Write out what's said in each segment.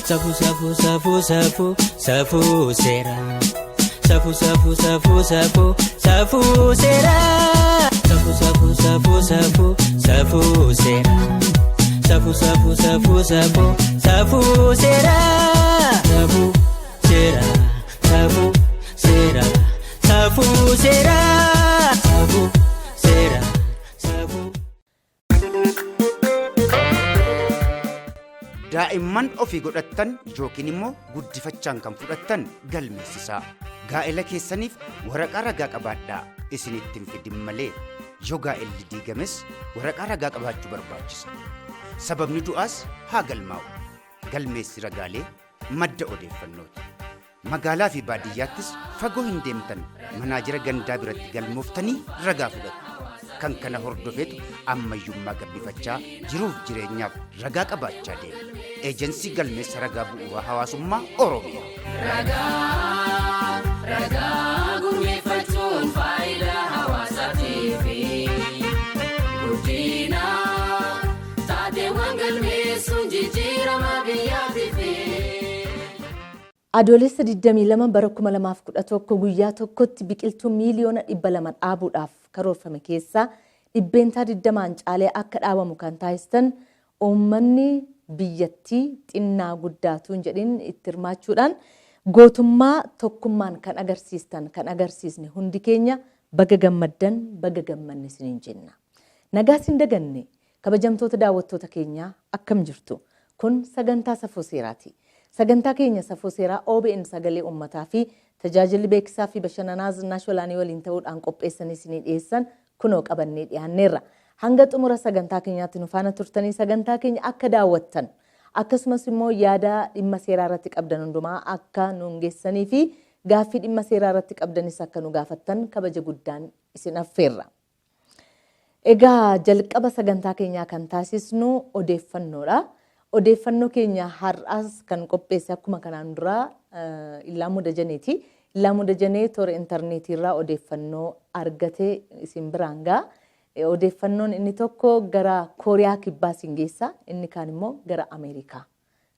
Safuu safuu safuu safuu safuu seera. Safuu safuu safuu safuu safuu seera. Safuu safuu safuu safuu safuu seera. Safuu safuu safuu safuu safuu seera. Safuu seera. Safuu seera. Safuu seera. Safuu seera. Safuu. Daa'imman ofii godhattan yookiin immoo guddifachaan kan fudhattan galmeessisaa. Gaa'ela keessaniif waraqaa ragaa qabaadhaa isinitti hin fidin malee. Yoo gaa'elli diigames waraqaa ragaa qabaachuu barbaachisa. Sababni du'aas haa galmaa'u. Galmeessi ragaalee madda odeeffannooti. Magaalaa fi baadiyyaattis fagoo hin deemtan manaajira gandaa biratti galmooftanii ragaa fudhattu. Kan kana hordofeetu ammayyummaa gabbifachaa jiruuf jireenyaaf ragaa qabaachaa deema. Eejensii Galmeessa Ragaa Bu'uuraa Hawaasummaa Oromiyaa. Ragaa, ragaa gurmeeffachuun faayidaa hawaasaatiifi. Guddina taateewwan galmeessuun jijjiirama biyyaatiifi. Adoolessa 22 bara 2011 guyyaa tokkotti biqiltuu miiliyoona 200 dhaabuudhaaf karoorfame keessaa 20% caalee akka dhaabamu kan taasistan uummanni biyyattii xinnaa guddaatu hin jedhin itti hirmaachuudhaan gootummaa tokkummaan kan agarsiistan kan agarsiisne hundi keenya baga gammaddan baga gammanne isiniin jenna. Nagaa sin daganne kabajamtoota daawwattoota keenyaa akkam jirtu? Kun sagantaa Safuu Seeraati. Sagantaa keenya Safuu Seeraa OBN Sagalee Uummataa fi Tajaajilli Beeksisaa fi Bashannanaa Zinnaash Olaanii waliin ta'uudhaan qopheessanii isinii dhiyeessan kunoo qabannee dhiyaanneerra. Hanga xumura sagantaa keenyaatti nu faana turtanii sagantaa keenya akka daawwattan akkasumas immoo yaada dhimma seeraa irratti qabdan hundumaa akka nuun geessanii fi gaaffii dhimma seeraa irratti qabdanis akka nu gaafattan kabaja guddaan isin affeerra. Egaa jalqaba sagantaa keenyaa kan taasisnu odeeffannoodha. Odeeffannoo keenya har'aas kan qopheesse akkuma kanaan duraa Illaamuu Dajaneeti. Illaamuu Dajanee toora intarneetii irraa odeeffannoo argate isin biraan ga'a. Odeeffannoon inni tokko gara Kooriyaa Kibbaa isin geessa, inni kaan immoo gara Ameerikaa.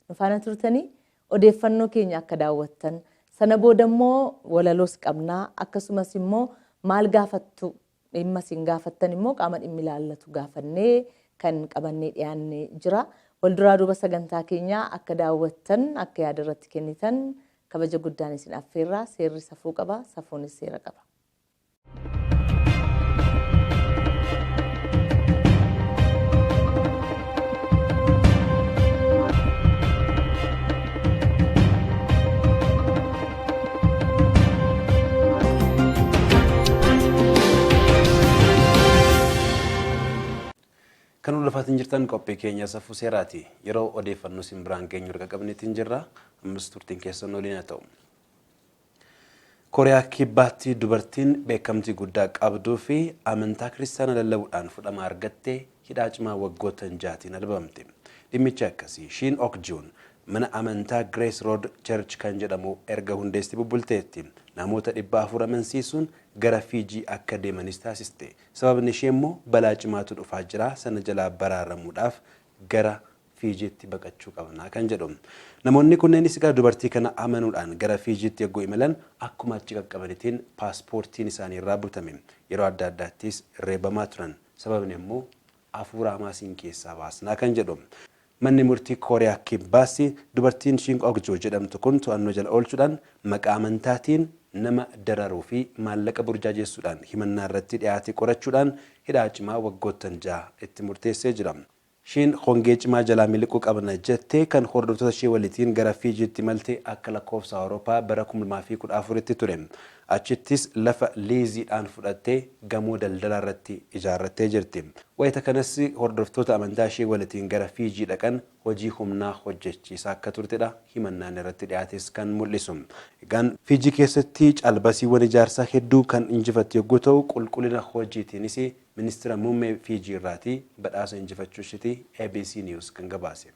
Nu faana turtanii odeeffannoo keenya akka daawwattan sana booda immoo walaloos qabnaa akkasumas immoo maal gaafattu Dhimma isin gaafattan immoo qaama dhimmi ilaallatu gaafannee kan qabannee dhiyaanne jira. Walduraa duuba sagantaa keenyaa akka daawwattan, akka yaada irratti kennitan kabaja guddaan isin affeerra. Seerri safuu qaba, safuunis seera qaba. Kan hordofaatiin jirtan qophii keenya safuu seeraati. Yeroo odeeffannoo isin biraan geenyu erga qabneetiin jirra. Ammas turtiin keessan waliin haa ta'u. Kooriyaa Kibbaatti dubartiin beekamtii guddaa qabduu fi amantaa kiristaanaa lallabuudhaan fudhama argatte hidhaa cimaa waggoottan jahaatiin adabamte. Dhimmichi akkasi. Shiin Ok Juun mana amantaa Grace Road Church kan jedhamu erga hundeessitee bubbulteetti. Namoota 400 amansiisuun gara Fiijii akka deemanis taasiste. Sababni ishee immoo balaa cimaatu dhufaa jira sana jalaa baraaramuudhaaf gara Fiijiitti baqachuu qabna kan jedhu. Namoonni kunneenis egaa dubartii kana amanuudhaan gara Fiijiitti yogguu imalan akkuma achi qaqqabanitiin paaspoortiin isaanii irraa butame. Yeroo adda addaattis reebamaa turan. Sababni ammoo afuura hamaa siin keessaa baasnaa kan jedhu. Manni murtii Kooriyaa Kibbaas dubartiin Shiing Ok-joo jedhamtu kun to'annoo jala oolchuudhaan maqaa amantaatiin nama dararuu fi maallaqa burjaajessuudhaan himannaa irratti dhiyaate qorachuudhaan hidhaa cimaa waggoottan 6 itti murteessee jira. Shiin hongee cimaa jalaa miliquu qabna jettee kan hordoftoota ishee walitiin gara Fiijiitti imalte akka lakkoofsa Awurooppaa bara 2014tti ture. Achittis lafa liiziidhaan fudhattee gamoo daldalaa irratti ijaarrattee jirti. Wayita kanas hordoftoota amantaa ishee walitiin gara Fiijii dhaqan hojii humnaa hojjechiisaa akka turtedha himannaan irratti dhiyaates kan mul'isu. Egaan Fiijii keessatti caalbasiiwwan ijaarsaa hedduu kan injifatte yogguu ta'u, qulqullina hojiitiinis Ministira Muummee Fiijii irraati badhaasa injifachuu ishiti ABC News kan gabaase.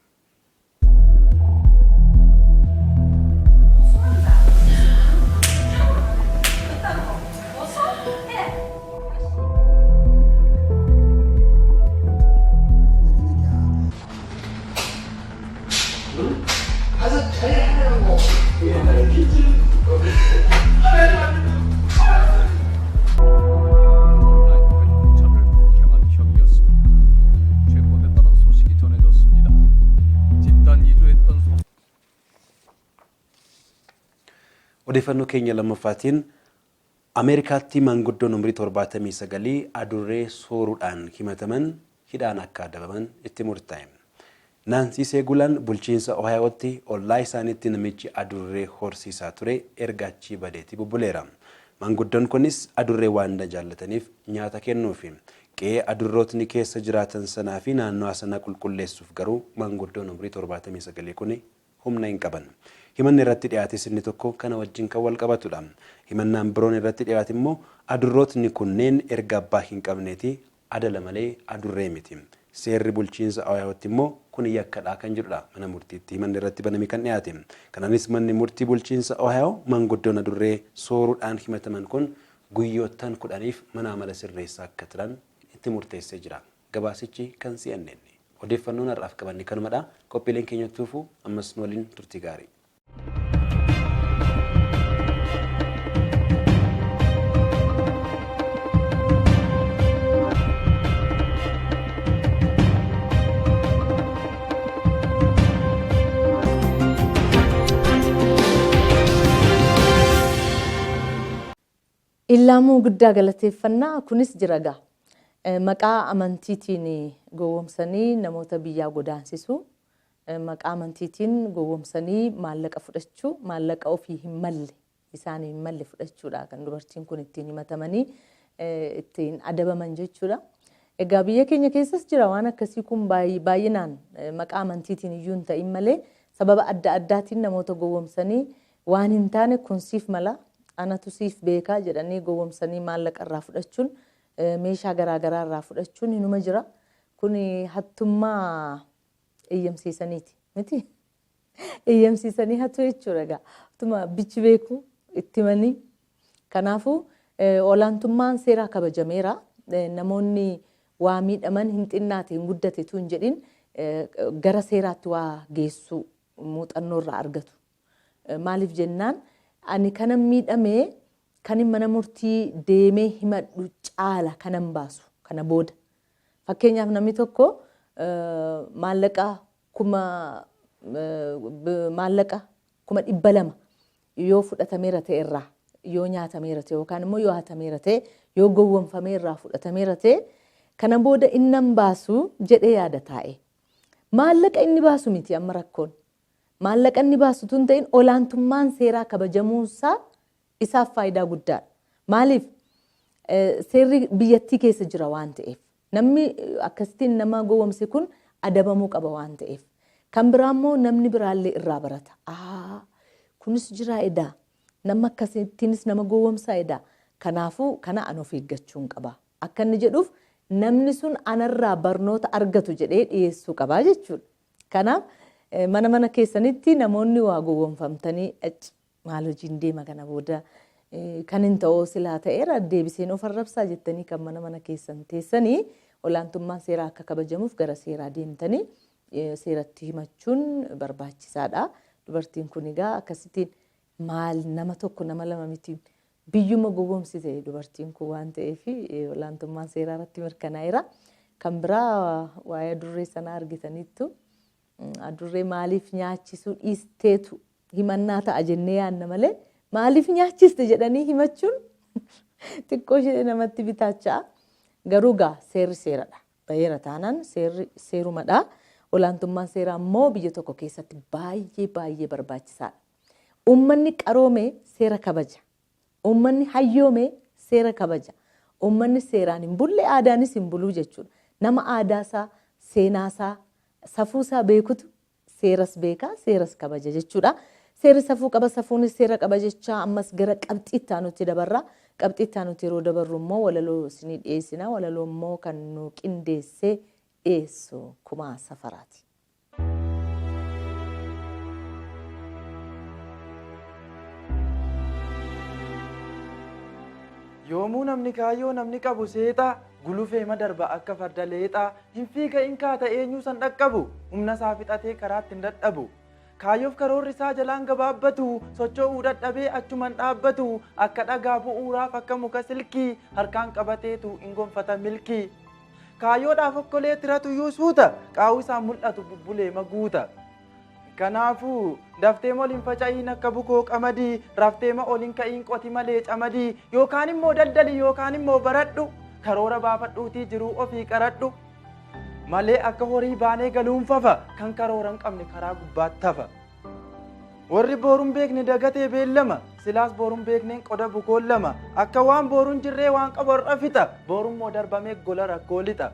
Odeeffannoo keenya lammaffaatiin Ameerikaatti maanguddoon umurii 79 adurree sooruudhaan himataman hidhaan akka adabaman itti murtaa'e. Naansii Seegulaan bulchiinsa Ohaayootti ollaa isaaniitti namichi adurree horsiisaa ture erga achii badeetii bubbuleera. Maanguddoon kunis adurree waan jaallataniif nyaata kennuufi. Qe'ee adurrootni keessa jiraatan sanaa fi naannoo sana qulqulleessuuf garuu maanguddoon umurii 79 kun humna hin qaban. Himanni irratti dhiyaates inni tokko kana wajjin kan wal qabatudha. Himannaan biroon irratti dhiyaate immoo adurrootni kunneen erga abbaa hin qabneeti adala malee adurree miti. Seerri bulchiinsa Ohaayootti immoo kun yakkadha kan jedhudha mana murtiitti himanni irratti baname kan dhiyaate. Kanaanis manni murtii bulchiinsa Ohaayoo maanguddoon adurree sooruudhaan himataman kun guyyoottan 10f mana amala sirreessaa akka turan itti murteessee jira. Gabaasichi kan CNN. Odeeffannoon har'aaf qabanne kanumadha. Qophiileen keenya tuufu ammas nu waliin turtii gaarii. Illaamuu guddaa galateeffannaa kunis jira gaa. Maqaa amantiitiin gowwoomsanii namoota biyyaa godaansisuu, maqaa amantiitiin gowwoomsanii maallaqa fudhachuu, maallaqa ofii hin malle isaanii hin malle fudhachuudha kan dubartiin kun ittiin himatamanii ittiin adabaman jechuudha. Egaa biyya keenya keessas jira waan akkasii kun baay'inaan maqaa amantiitiin iyyuu hin ta'in malee sababa adda addaatiin namoota gowwoomsanii waan hin taane kun siif mala anatu siif beekaa jedhanii gowwoomsanii maallaqa irraa fudhachuun meeshaa garaagaraa irraa fudhachuun inuma jira. Kun hattummaa eeyyamsiisaniiti miti? Eeyyamsiisanii hatu jechuudha egaa. Utuma bichi beeku itti himanii. Kanaafuu olaantummaan seeraa kabajameera. Namoonni waa miidhaman hin xinnaate hin guddate tu hin jedhin gara seeraatti waa geessuu muuxannoo irraa argatu. Maaliif jennaan ani kanan miidhamee kanin mana murtii deemee himadhu caala kanan baasu kana booda. Fakkeenyaaf namni tokko maallaqa 200,000 yoo fudhatameera ta'e irraa yoo nyaatameera ta'e yookaan immoo yoo hatameera ta'e yoo gowwoomfamee irraa fudhatameera ta'e kana booda innan baasu jedhee yaada taa'e. Maallaqa inni baasu miti amma rakkoon. Maallaqa inni baasu tun ta'in olaantummaan seeraa kabajamuunsaa isaaf faayidaa guddaadha. Maaliif seerri biyyattii keessa jira waan ta'eef. Namni akkasittiin nama gowwoomse kun adabamuu qaba waan ta'eef. Kan biraa immoo namni biraallee irraa barata. Kunis jira edaa. Nama akkasittiinis nama gowwoomsaa edaa. Kanaafuu kana an of eeggachuun qaba. Akka inni jedhuuf namni sun anarraa barnoota argatu jedhee dhiyeessuu qaba jechuudha. Kanaaf mana mana keessanitti namoonni waa gowwoomfamtanii maal hojiin deema kana booda kan hin ta'oo silaa ta'eera deebiseen of arrabsaa jettanii kan mana mana keessan teessanii olaantummaan seeraa akka kabajamuuf gara seeraa deemtanii seeratti himachuun barbaachisaadha. Dubartiin kun egaa akkasittiin maal nama tokko nama lama miti biyyuma gowwoomsite dubartiin kun waan ta'eef olaantummaan seeraa irratti mirkanaa'eera. Kan biraa waa'ee adurree sanaa argitaniittu adurree maaliif nyaachisuu dhiisteetu himannaa ta'a jennee yaadna malee maaliif nyaachiste jedhanii himachuun xiqqoo ishee namatti bitaacha'a. Garuu gaa seerri seeradha. Bayeera taanaan seerri seerumadha. Olaantummaan seeraa immoo biyya tokko keessatti baay'ee baay'ee barbaachisaadha. Uummanni qaroome seera kabaja. Uummanni hayyoome seera kabaja. Uummanni seeraan hin bulle aadaanis hin buluu jechuudha. Nama aadaasaa, seenaasaa, safuusaa beekutu seeras beekaa, seeras kabaja jechuudha. Seerri safuu qaba, safuunis seera qaba jechaa ammas gara qabxii itti aanutti dabarra. Qabxii itti aanutti yeroo dabarru immoo walaloo isinii dhiyeessina. Walaloo immoo kan nu qindeessee dhiyeessu Kumaa Safaraati. Yoomuu namni kaayyoo namni qabu seexaa gulufee madarba akka farda leexaa hin fiiga hin kaata eenyuu san dhaqqabu humna isaa fixatee karaatti hin dadhabu. Kaayyoof karoorri isaa jalaan gabaabbatu socho'uu dadhabee achuman dhaabbatu akka dhagaa bu'uuraaf akka muka silkii harkaan qabateetu hin gonfata milkii. Kaayyoodhaaf okkolee tiratu iyyuu suuta qaawwi isaa mul'atu bubbulee maguuta. Kanaafuu dafteema ol hin faca'iin akka bukoo qamadii, rafteema ol hin ka'iin qoti malee camadii, yookaan immoo daldali yookaan immoo baradhu, karoora baafadhuutii jiruu ofii qaradhu. Malee akka horii baanee galuun fafa, kan karoora hin qabne karaa gubbaatti hafa. Warri boruun beekne dagatee beellama, silaas boruun beekneen qoda bukoon lama, akka waan boruun jirree waan qabu har'a fixa, borummoo darbamee gola rakkoo lixa.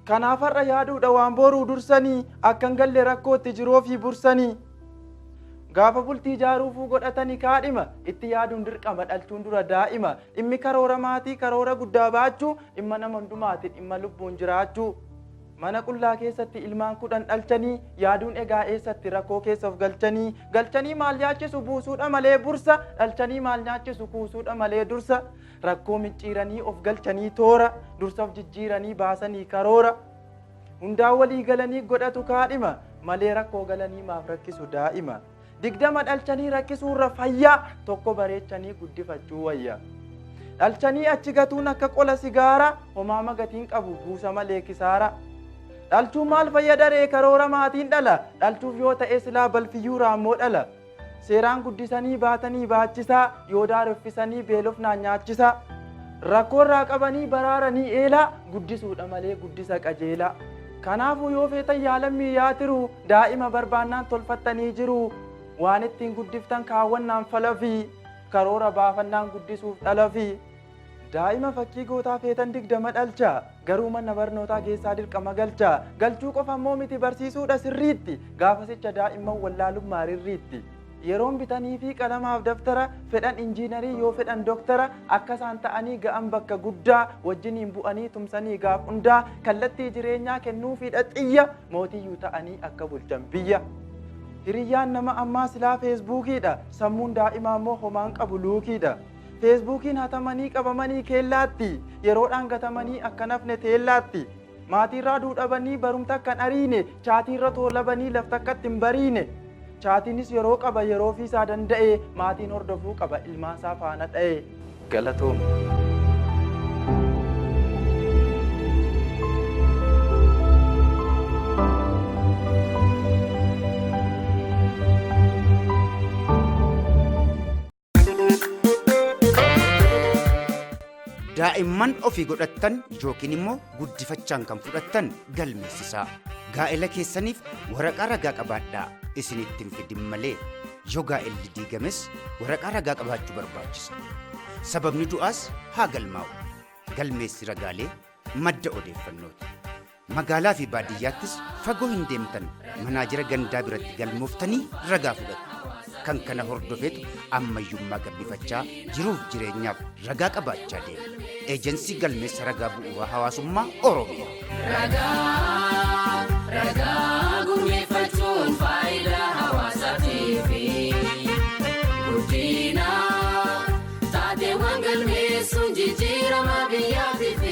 Kanaaf har'a yaaduudha waan boruu dursanii, akka hin galle rakkootti jiruu ofii bursanii. Gaafa bultii ijaaruufuu godhatanii kaadhima, itti yaaduun dirqama dhalchuun dura daa'ima. Dhimmi karoora maatii karoora guddaa baachuu, dhimma nama hundumaati dhimma lubbuun jiraachuu. Mana qullaa keessatti ilmaan 10 dhalchanii, yaaduun egaa eessatti rakkoo keessa of galchanii, galchanii maal nyaachisu buusuudha malee bursa, dhalchanii maal nyaachisu kuusuudha malee dursa, rakkoo micciiranii of galchanii toora, dursa of jijjiiranii baasanii karoora. Hundaa walii galanii godhatu kaadhima, malee rakkoo galanii maaf rakkisu daa'ima. 20 dhalchanii rakkisuurra fayyaa, tokko bareechanii guddifachuu wayya. Dhalchanii achi gatuun akka qola sigaaraa, homaa magatiin qabu buusa malee kisaara. Dhalchuun maal fayyada ree karoora maatiin dhala, dhalchuuf yoo ta'e silaa balfiyyuu raammoo dhala. Seeraan guddisanii baatanii baachisaa, yoo daareffisanii beelofnaan nyaachisaa. Rakkoorraa qabanii baraaranii eelaa, guddisuudha malee guddisa qajeelaa. Kanaafuu yoo feetan yaalammii yaatiru, daa'ima barbaannaan tolfattanii jiru. Waan ittiin guddiftan kaawwannaan falafii, karoora baafannaan guddisuuf dhalafii. Daa'ima fakkii gootaa feetan 20 dhalcha, garuu mana barnootaa keessaa dirqama galcha. Galchuu qofa immoo miti barsiisuudha sirriitti, gaafasicha daa'imman wallaalummaa rirriitti. Yeroon bitanii fi qalamaaf daftara, fedhan injiinarii yoo fedhan doktara, akka isaan ta'anii ga'an bakka guddaa, wajjiniin bu'anii tumsanii gaaf hundaa, kallattii jireenyaa kennuufiidha xiyya, mootiyyuu ta'anii akka bulchan biyya. Hiriyyaan nama ammaa silaa feesbuukiidha, sammuun daa'imaa immoo homaan qabu luukiidha. Feesbuukiin hatamanii qabamanii keellaatti, yeroodhaan gatamanii akka nafne teellaatti. Maatiirraa duudhabanii barumsa akka hin ariine, chaatiirra toolabanii lafta akka hin bariine. Chaatiinis yeroo qaba yeroo ofiisaa danda'e, maatiin hordofuu qaba ilmaansaa faana dha'e. Galatooma. Daa'imman ofii godhattan yookiin immoo guddifachaan kan fudhattan galmeessisaa. Gaa'ela keessaniif waraqaa ragaa qabaadhaa, isinitti hin fidin malee. Yoo gaa'elli diigames waraqaa ragaa qabaachuu barbaachisa. Sababni du'aas haa galmaa'u. Galmeessi ragaalee madda odeeffannooti. Magaalaa fi baadiyyaattis fagoo hin deemtan, manaajira gandaa biratti galmooftanii ragaa fudhattu. Kan kana hordofeetu ammayyummaa gabbifachaa jiruuf jireenyaaf ragaa qabaachaa deema. Eejensii galmeessa ragaa bu'uura hawaasummaa Oromiyaa. Ragaa, ragaa gurmeeffachuun faayidaa hawaasaatiif. Guddina taateewwan galmeessuun jijjiirama biyyaatiif.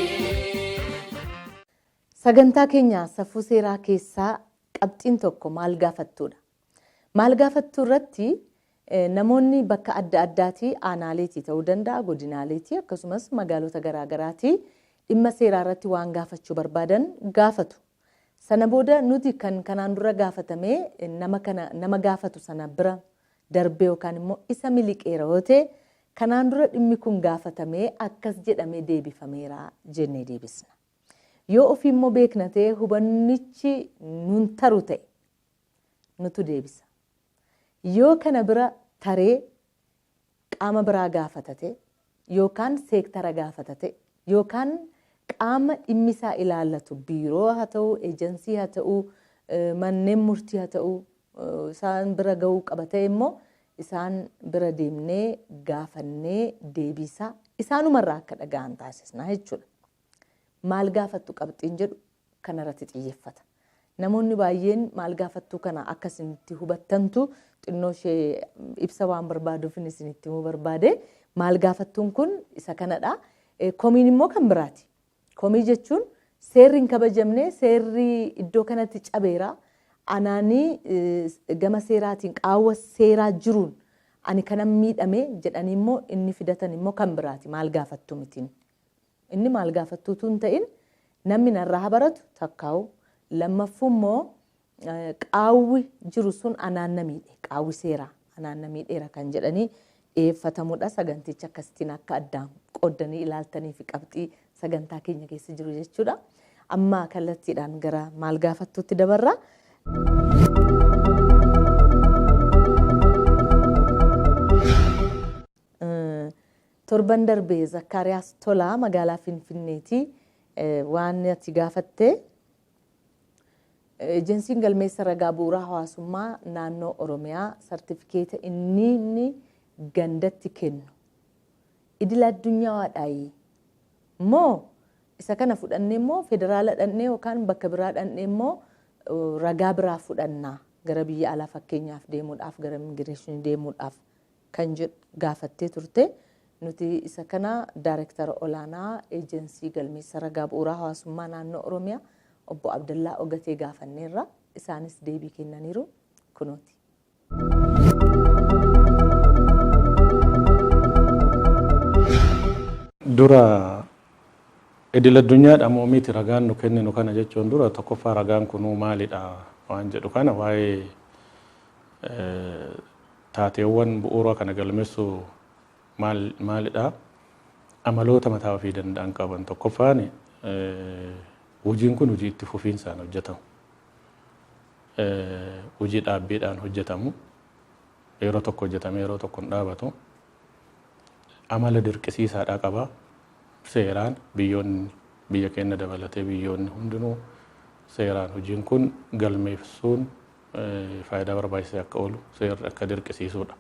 Sagantaa keenya safuu seeraa keessaa qabxiin tokko maal gaafattuudha? Maal gaafattuu irratti namoonni bakka adda addaatii aanaaleetii ta'uu danda'a, godinaaleetii akkasumas magaalota garaagaraatii dhimma seeraa irratti waan gaafachuu barbaadan gaafatu. Sana booda nuti kan kanaan dura gaafatamee nama kana nama gaafatu sana bira darbee yookaan immoo isa miliqeera yoo ta'e kanaan dura dhimmi kun gaafatamee akkas jedhamee deebifameera jennee deebisna. Yoo ofii immoo beekna ta'e hubannichi nun taru ta'e nutu deebisa. Yoo kana bira taree qaama biraa gaafatate yookaan seektara gaafatate yookaan qaama dhimmi isaa ilaallatu biiroo haa ta'u, eejensii haa ta'u, manneen murtii haa ta'u, isaan bira ga'uu qaba ta'e immoo isaan bira deemnee gaafannee deebiisaa isaanumarraa akka dhaga'an taasisna jechuudha. Maal gaafattu qabxiin jedhu kanarratti xiyyeeffata. Namoonni baay'een maal gaafattuu kana akka isinitti hubattantu xinnoo ishee ibsa waan barbaaduuf isinitti himuu barbaade. Maal gaafattuun kun isa kanadha. Komiin immoo kan biraati. Komii jechuun seerri hin kabajamne, seerri iddoo kanatti cabeera. Anaanii gama seeraatiin qaawwa seeraa jiruun ani kanan miidhame jedhanii immoo inni fidatan immoo kan biraati. Maal gaafattu mitiin. Inni maal gaafattuutu hin ta'in namni narraa haa baratu takkaa'u. Lammaffuu immoo Qaawwi jiru sun anaan na miidhe, qaawwi seeraa anaan na miidheera kan jedhanii dhiyeeffatamudha. Saganticha akkasittiin akka addaan qooddanii ilaaltanii fi qabxii sagantaa keenya keessa jiru jechuudha. Amma kallattiidhaan gara maal gaafattuutti dabarra. Torban darbe Zakkaariyaas Tolaa magaalaa Finfinneeti waan ati gaafatte, Ejensiin galmeessa ragaa bu'uuraa hawaasummaa naannoo Oromiyaa sartifikeeta inni gandatti kennu idil addunyaadhaayi moo isa kana fudhannee immoo federaala dhannee yookaan bakka biraa dhannee immoo ragaa biraa fudhannaa gara biyya alaa fakkeenyaaf deemuudhaaf, gara immigireeshinii deemuudhaaf kan jedhu gaafattee turte. Nuti isa kana daayirektara olaanaa ejensii galmeessa ragaa bu'uuraa hawaasummaa naannoo Oromiyaa obbo Abdallaa Ogatee gaafanneerra. Isaanis deebii kennaniiru, kunooti. Dura idil addunyaadha moo miti ragaan nu kenninu kana jechuun dura, tokkoffaa ragaan kunuu maalidha waan jedhu kana, waa'ee taateewwan bu'uura kana galmeessuu maal maalidha, amaloota mataa ofii danda'an qaban. Tokkoffaan, hojiin kun hojii itti fufiinsaan hojjetamu, hojii dhaabbiidhaan hojjetamu, yeroo tokko hojjetamee yeroo tokko hin dhaabatu, amala dirqisiisaadhaa qaba. Seeraan biyyoonni, biyya keenya dabalatee biyyoonni hundinuu, seeraan hojiin kun galmeessuun faayidaa barbaachisaa akka oolu seerri akka dirqisiisuudha.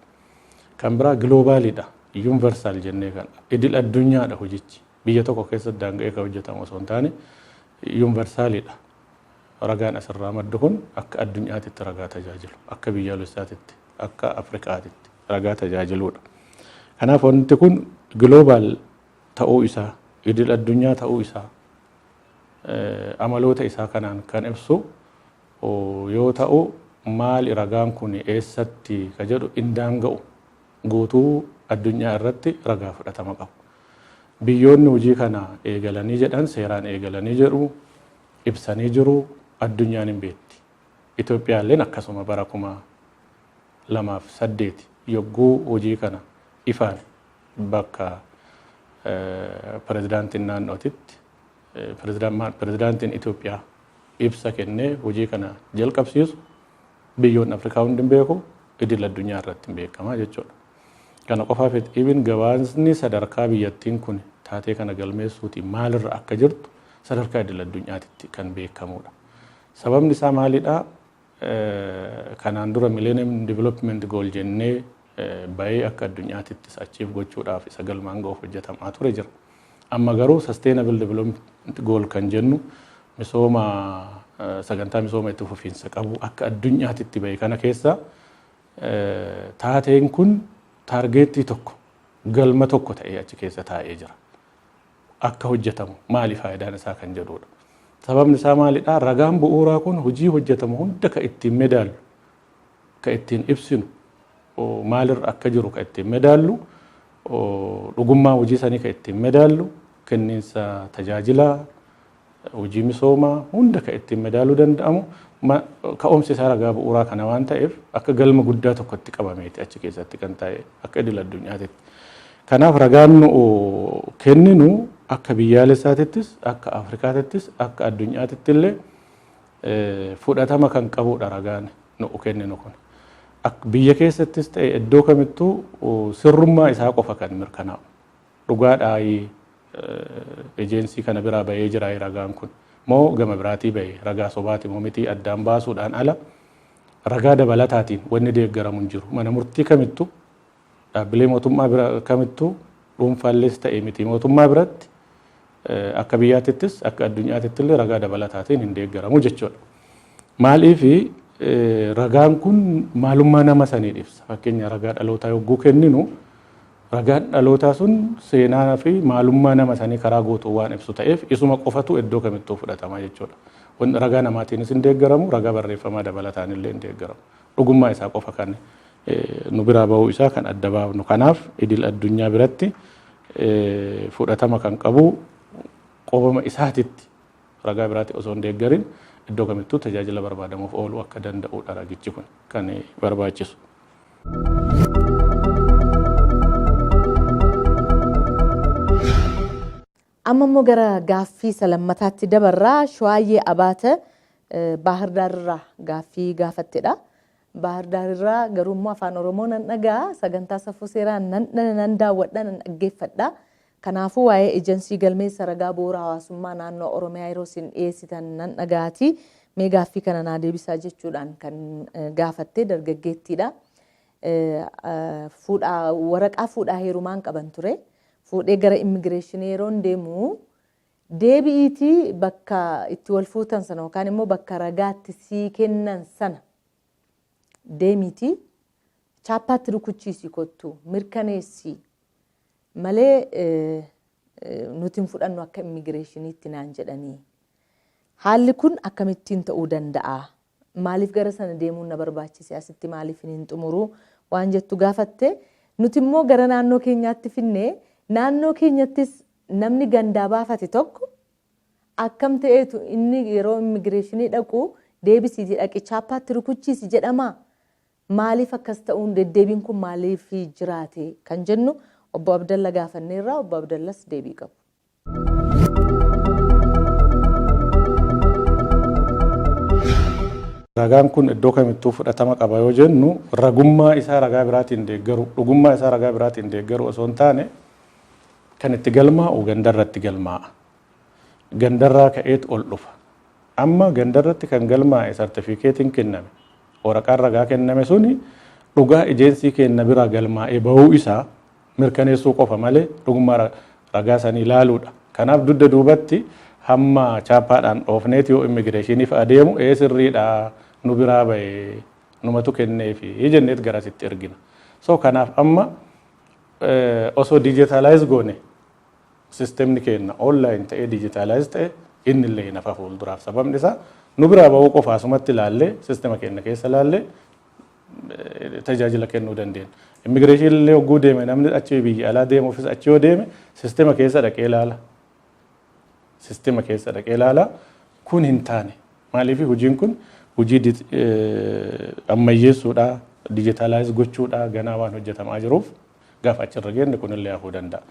Kan biraa globaliidha. Universal jennee kan idil addunyaadha hojichi. Biyya tokko keessatti daanga'ee kan hojjetamu osoo hin taane universaliidha. Ragaan asirraa maddu kun akka addunyaatitti ragaa tajaajilu, akka biyyaalessaatitti, akka Afrikaatitti ragaa tajaajiludha. Kanaaf wanti kun global ta'uu isaa, idil addunyaa ta'uu isaa, amaloota isaa kanaan kan ibsu yoo ta'u, maali ragaan kun eessatti ka jedhu hin daanga'u, guutuu addunyaa irratti ragaa fudhatama qabu. Biyyoonni hojii kana eegalanii jedhan seeraan eegalanii jedhu, ibsanii jiru, addunyaan hin beekti. Itoophiyaalleen akkasuma bara 2008 yogguu hojii kana ifaan bakka pirezidaantiin naannootitti pirezidaantiin Itoophiyaa ibsa kennee hojii kana jalqabsiisu, biyyoonni Afrikaa hundi hin beeku, idil addunyaa irratti hin beekamaa jechuudha. Kana qofaaf ibin gabaasni sadarkaa biyyattiin kun taatee kana galmeessuuti maalirra akka jirtu sadarkaa idil addunyaatitti kan beekamudha. Sababni isaa maalidhaa? Kanaan dura Millennium Development Goal jennee bahee akka addunyaatittis achiif gochuudhaaf isa galmaan ga'uuf hojjetamaa ture jira. Amma garuu Sustainable Development Goal kan jennu, misooma sagantaa misooma itti fufiinsa qabu akka addunyaatitti bahe kana keessa taateen kun targetii tokko, galma tokko ta'ee achi keessa taa'ee jira. Akka hojjetamu maali faayidaan isaa kan jedhudha. Sababni isaa maalidhaa? Ragaan bu'uuraa kun hojii hojjetamu hunda kan ittiin medaallu, kan ittiin ibsinu, maalirra akka jiru kan ittiin medaallu, dhugummaa hojii sanii kan ittiin medaallu, kenniinsa tajaajilaa, hojii misoomaa hunda kan ittiin medaaluu danda'amu ka'umsi isaa ragaa bu'uuraa kana waan ta'eef akka galma guddaa tokkotti qabameeti achi keessatti kan ta'e akka idil addunyaatitti. Kanaaf ragaan nu kenninu akka biyyaalessaatittis, akka Afrikaatittis, akka addunyaatitti illee fudhatama kan qabudha ragaan nu kenninu kun. Biyya keessattis ta'e iddoo kamittuu sirrummaa isaa qofa kan mirkanaa'u. Dhugaadhaayi, ejensii kana biraa bahee jira ragaan kun moo gama biraatii bahee, ragaa sobaati moo miti addaan baasuudhaan ala ragaa dabalataatiin wanni deeggaramu hin jiru. Mana murtii kamittuu, dhaabbilee mootummaa bira kamittuu, dhuunfaallees ta'e miti mootummaa biratti, akka biyyaatittis akka addunyaatitti illee ragaa dabalataatiin hin deeggaramu jechuudha. Maaliifi, ragaan kun maalummaa nama sanii ibsa. Fakkeenya, ragaa dhalootaa yogguu kenninu, ragaan dhalootaa sun seenaa fi maalummaa nama sanii karaa guutuu waan ibsu ta'eef isuma qofatu iddoo kamittuu fudhatama jechuudha. Ragaa namaatiinis hin deeggaramu, ragaa barreeffamaa dabalataan illee hin deeggaramu. Dhugummaa isaa qofa kan nu biraa bahuu isaa kan adda baafnu. Kanaaf idil addunyaa biratti fudhatama kan qabu qobama isaatitti. Ragaa biraatti osoo hin deeggarin iddoo kamittuu tajaajila barbaadamuuf ooluu akka danda'udha ragichi kun kan barbaachisu. Amma immoo gara gaaffii isa lammataatti dabarraa. Shawaayyee Abaate Baahir Daarirraa gaaffii gaafattedha. Baahir Daarirraa garuu immoo afaan Oromoo nan dhaga'a, sagantaa safuu seeraa nan daawwadha, nan dhaggeeffadha. Kanaafuu waa'ee ejensii galmeessa ragaa bu'uura hawaasummaa naannoo Oromiyaa yeroo isin dhiyeessitan nan dhaga'aati. Mee gaaffii kana naa deebisaa jechuudhaan kan gaafatte dargaggeettiidha. Fuudhaa waraqaa fuudhaa heerumaan qaban ture. Fuudhee gara immigireeshinii yeroon deemu deebi'iitii bakka itti wal fuutan sana yookaan immoo bakka ragaatti sii kennan sana deemiitii chaappaatti rukuchiisii kottu mirkaneessii malee nuti hin fudhannu akka immigireeshiniitti naan jedhanii. Haalli kun akkamittiin ta'uu danda'a? Maaliif gara sana deemuun na barbaachise? Asitti maaliif hin xumuru? Waan jettu gaafatte. Nuti immoo gara naannoo keenyaatti finnee naannoo keenyattis namni gandaa baafate tokko akkam ta'eetu inni yeroo immigireeshinii dhaqu deebisiitii dhaqi chaappaatti rukuchiisi jedhamaa? Maaliif akkas ta'uun deddeebiin kun maaliif jiraate kan jennu obbo Abdalla gaafanneerraa, obbo Abdallas deebii qabu. Ragaan kun iddoo kamittuu fudhatama qaba yoo jennu, ragummaa isaa ragaa biraatiin deeggaru, dhugummaa isaa ragaa biraatiin deeggaru osoo hin taane, kan itti galmaa'u gandarratti galmaa'a. Gandarraa ka'eet ol dhufa. Amma gandarratti kan galmaa'e, sartifikeetiin kenname, waraqaan ragaa kenname suni dhugaa ejensii kenna biraa galmaa'ee bahuu isaa mirkaneessuu qofa malee dhugummaa ragaa sanii ilaaluudha. Kanaaf dugda duubatti hamma chaappaadhaan dhoofneet yoo immigireeshiniif adeemu ee sirriidha, nu biraa bahee numatu kenneefi jenneet garasitti ergina. So kanaaf amma osoo digitalize goone, sistemni keenya online ta'ee digitalize ta'e, inni illee hin hafa fuulduraaf. Sababni isaa nu biraa bahuu qofa asumatti ilaallee, sistema keenya keessa ilaallee tajaajila kennuu dandeenya. Immigireeshinii illee hogguu deeme, namni achi biyya alaa deemuufis achi yoo deeme sistema keessa dhaqee ilaala. Sistema keessa dhaqee ilaala. Kun hin taane. Maaliif? Hojiin kun hojii ammayyeessuudha, digitalize gochuudha ganaa waan hojjetamaa jiruuf gaafa achirra geenne kunillee hafuu danda'a.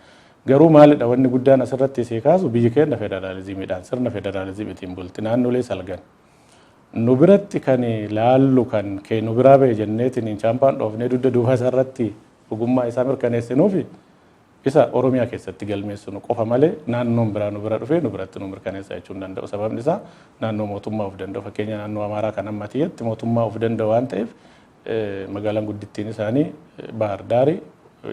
Garuu maalidha wanni guddaan asirratti isee kaasu? Biyyi keenya federaalizimiidhaan, sirna federaalizimiitiin bulti, naannolee salgan. Nu biratti kan laallu, kan kee nu biraa bahe jenneetiin chaampaan dhoofnee dugda duuba isaarratti dhugummaa isaa mirkaneessinuufi isa Oromiyaa keessatti galmeessinu qofa malee naannoon biraa nu bira dhufee nu biratti nu mirkaneessa jechuu hin danda'u. Sababni isaa naannoo mootummaa of danda'u, fakkeenya naannoo Amaaraa kan amma tiyyatti mootummaa of danda'u waan ta'eef, magaalaan guddittiin isaanii Bahar Daari,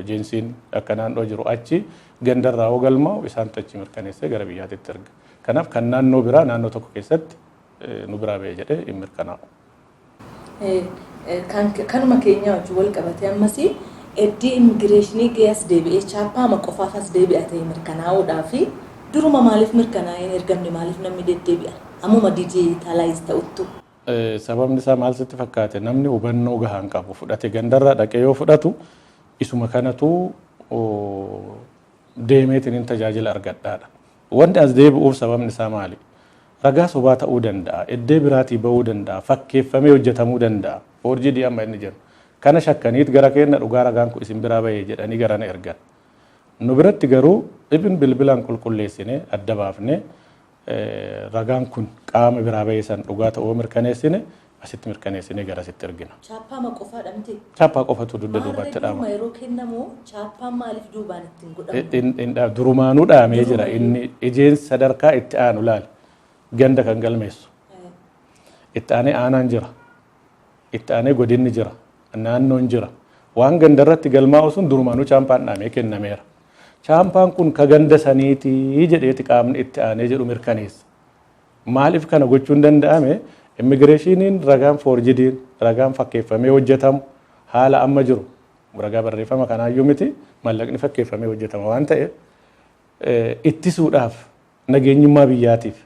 ejeensiin akka naannoo jiru achi gandarraa hoo galmaa'u isaantu achi mirkaneessee gara biyyaatitti erga. Kanaaf kan naannoo biraa naannoo tokko keessatti nu biraa ba'e jedhee hin mirkanaa'u. Kanuma keenya wajjin wal qabatee ammas eddii immigireeshinii gahee as deebi'ee chaappaama qofaaf as deebi'a ta'e mirkanaa'uudhaa fi duruma maaliif mirkanaa'ee hin ergamne? Maaliif namni deddeebi'a ammuma digitalize ta'uttu? Sababni isaa maal sitti fakkaate? Namni hubannoo gahaa hin qabu. Fudhate gandarraa dhaqee yoo fudhatu isuma kanatu deemeetiin tajaajila argadhaadha. Wanti as deebi'uuf sababni isaa maali? Ragaa sobaa ta'uu danda'a, iddoo biraatii bahuu danda'a, fakkeeffamee hojjetamuu danda'a. Forged amma inni jennu. Kana shakkaniit gara keenya dhugaa ragaan kun isin biraa bahee jedhanii garana ergan. Nu biratti garuu ibin bilbilaan qulqulleessine, adda baafnee, ragaan kun qaama biraa bahee san dhugaa ta'uu mirkaneessine asitti mirkaneessinee garasitti ergina. Chaappaama qofaadha miti? Chaappaa qofatu dugda duubatti dhaama. Maarree yeroo kennamu chaappaan maaliif duubaan ittiin godhamu? Durumaanuu dhaamee jira, inni ejeen sadarkaa itti aanu laali. Ganda kan galmeessu. Itti aanee aanaan jira. Itti aanee godinni jira. Naannoon jira. Waan gandarratti galmaa'u sun durumaanuu chaappaan dhaamee kennameera. Chaappaan kun ka ganda saniitii jedheeti qaamni itti aanee jedhu mirkaneessa. Maaliif kana gochuun danda'ame? Immigireeshiniin ragaan forgediin, ragaan fakkeeffamee hojjetamu haala amma jiru ragaa barreeffama kanaayyuu miti, mallaqni fakkeeffamee hojjetama waan ta'eef ittisuudhaaf, nageenyummaa biyyaatiif,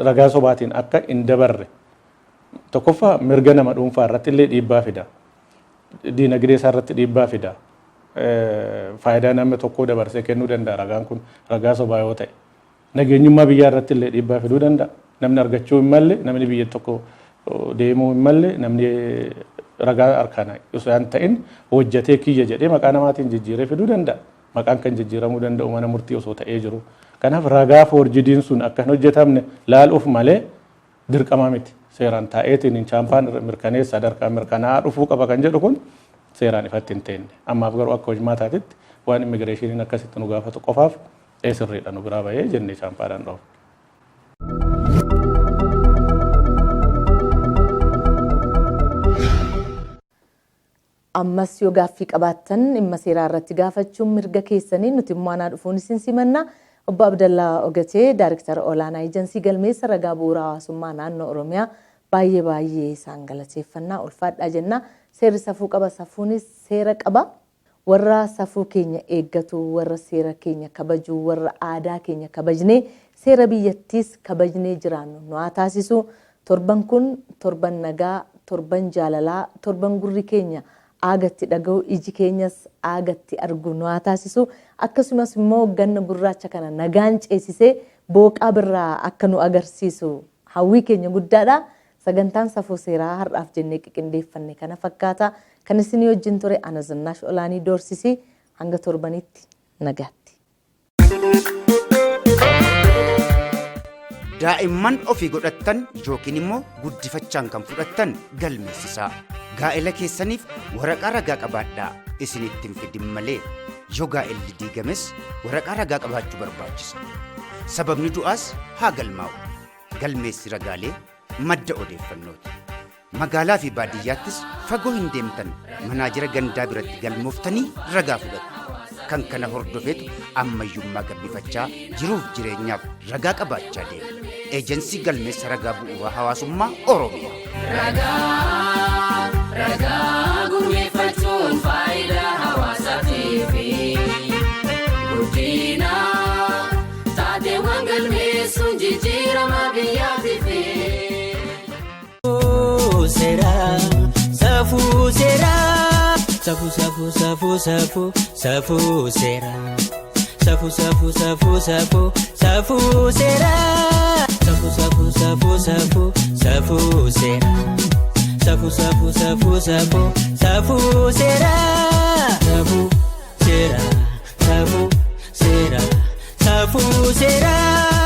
ragaa sobaatiin akka hin dabarre, tokkoffaa mirga nama dhuunfaa irratti illee dhiibbaa fida. Diinagdee isaa irratti dhiibbaa fida. Faayidaa namni tokkoo dabarsee kennuu danda'a ragaan kun ragaa sobaa yoo ta'e. Nageenyummaa biyyaa irratti illee dhiibbaa fiduu danda'a. Namni argachuu hin malle, namni biyya tokko deemuu hin malle, namni ragaa harkaan osoo hin ta'in hojjetee kiyya jedhee maqaa namaatiin jijjiiree fiduu danda'a. Maqaan kan jijjiiramuu danda'u mana murtii osoo ta'ee jiru. Kanaaf ragaa forgediin sun akka hin hojjetamne laaluuf malee dirqama miti. Seeraan taa'eetiin chaampaan mirkaneessa sadarkaa mirkanaa'aa dhufuu qaba kan jedhu kun seeraan ifatti hin teenne. Ammaaf garuu akka hojmaataatitti waan immigireeshiniin akkasitti nu gaafatu qofaaf sirriidha nu biraa bahee jennee chaampaadhaan dhoofne. Ammas yoo gaaffii qabaattan dhimma seeraa irratti gaafachuun mirga keessanii, nuti immoo anaa dhufuun isin simanna. Obbo Abdallaa Ogatee, Daayirektara Olaanaa Ejensii Galmeessa Ragaa Bu'uura Hawaasummaa Naannoo Oromiyaa, baay'ee baay'ee isaan galateeffannaa, ulfaadhaa jenna. Seerri safuu qaba, safuunis seera qaba. Warra safuu keenya eeggatu, warra seera keenya kabaju, warra aadaa keenya kabajnee seera biyyattiis kabajnee jiraannu nu haa taasisu. Torban kun torban nagaa, torban jaalalaa, torban gurri keenya aagatti dhaga'u, iji keenyas aagatti argu nu haa taasisu. Akkasumas immoo ganna gurraacha kana nagaan ceesisee booqaa birraa akka nu agarsiisu hawwii keenya guddaadha. Sagantaan safuu seeraa har'aaf jennee qiqindeeffanne kana fakkaata. Kan isinii wajjin ture ana Zinnaash Olaanii Doorsisii, hanga torbanitti nagaatti. Daa'imman ofii godhattan yookiin immoo guddifachaan kan fudhattan galmeessisaa. Gaa'ela keessaniif waraqaa ragaa qabaadhaa, isinitti hin fidin malee. Yoo gaa'elli diigames waraqaa ragaa qabaachuu barbaachisa. Sababni du'aas haa galmaa'u. Galmeessi ragaalee madda odeeffannooti. Magaalaa fi baadiyyaattis fagoo hin deemtan, manaajira gandaa biratti galmooftanii ragaa fudhattu. Kan kana hordofeetu ammayyummaa gabbifachaa jiruuf jireenyaaf ragaa qabaachaa deema. Eejensii Galmeessa Ragaa Bu'uuraa Hawaasummaa Oromiyaa. Ragaa ragaa gurmeeffachuun faayidaa hawaasaatiif guddina taateewwan galmeessuun jijjiirama biyyaatiif. Seera safuu seera safuu safuu safuu safuu safuu seera safuu safuu safuu safuu safuu seera safuu safuu safuu safuu safuu seera safuu safuu safuu safuu safuu seera safuu seera safuu seera safuu seera.